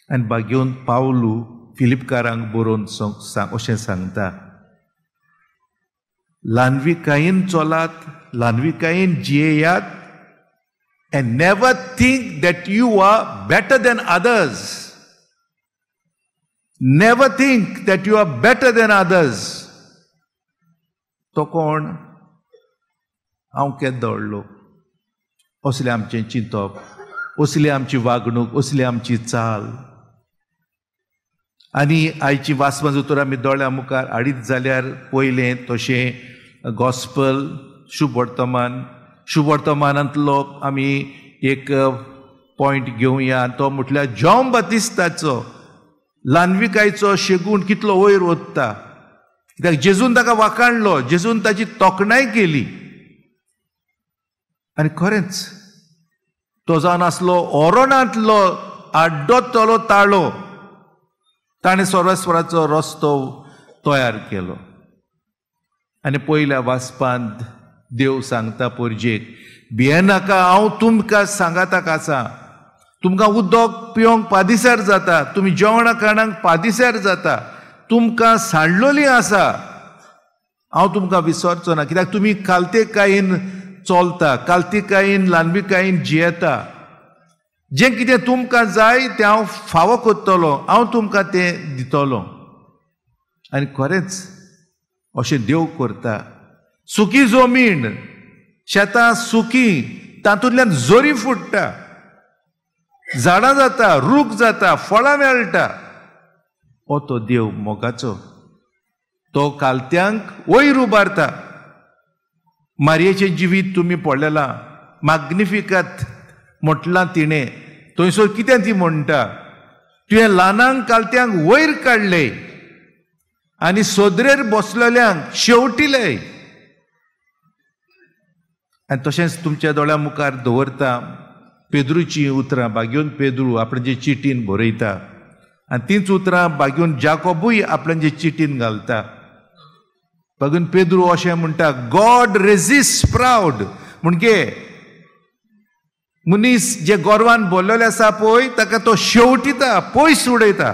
आनी बागेवन पावलू फिलिपकारांक बरोवन अशें सांगता, ल्हानविकायेन चलात, ल्हानविकायेन जियेयात, and never think that you are better than others. Never think that you are better than others. तो कोण? हांव केद्दो व्हडलो. असलें आमचें चिंतप, असली आमची वागणूक, असली आमची चाल. आनी आयची वाचपां जर आमी दोळ्या मुखार हाडीत जाल्यार पयलें तशें गॉस्पल शुभवर्तमान, शुभवर्तमानांतलो आमी एक पॉयंट घेवया, तो म्हटल्यार जॉन बातिस्ताचो ल्हानविकायचो शेगूण कितलो वयर वता. कित्याक जेजून ताका वाखाणलो, जेजून ताची तोखणाय केली. आनी खरेंच तो जावन आसलो ओरोणांतलो आड्डोतलो ताळो, ताणें सर्वेस्वराचो रस्तो तयार केलो. आनी पयल्या वाचपांत देव सांगता पोरजेक, भियेनाका, हांव तुमकां सांगाताक आसा. तुमकां उदक पिवंक पादिसार जाता, तुमी जेवणा खाणांक पादिसार जाता, तुमकां सांडलोली आसा, हांव तुमकां विसरचो ना. कित्याक तुमी कालतेकायेन चलता, कालतिकायेन ल्हानविकायेन जियेता. जें कितें तुमकां जाय तें हांव फावो करतलो, हांव तुमकां तें दितलो. आनी खरेंच अशें देव करता. सुकी जमीन, शेतां सुकी, तातूंतल्यान जोरी फुट्टा, झाडां जाता, रूख जाता, फळां मेळटा. हो तो देव मोगाचो, तो कालत्यांक वयर उबारता. मारयेचें जिवीत तुमी पळयलां, माग्निफिकात म्हटलां तिणें. थंयसर कितें ती म्हणटा, तुवें ल्हानांक कालत्यांक वयर काडले आनी सोदरेर बसलेल्यांक शेवटिले. आनी तशेंच तुमच्या दोळ्या मुखार दवरता पेद्रूचीं उतरां. बागेवन पेद्रू आपणाचे चिटीन बरयता आनी तींच उतरां बागेवन जाकोबूय आपणाचे चिटीन घालता. बागेवन पेद्रू अशें म्हणटा, गॉड रेजिस्ट प्रावड. म्हणजे मनीस जे गोरवान बोल्लेले आसा पळय ताका तो शेवटिता, पयस उडयता.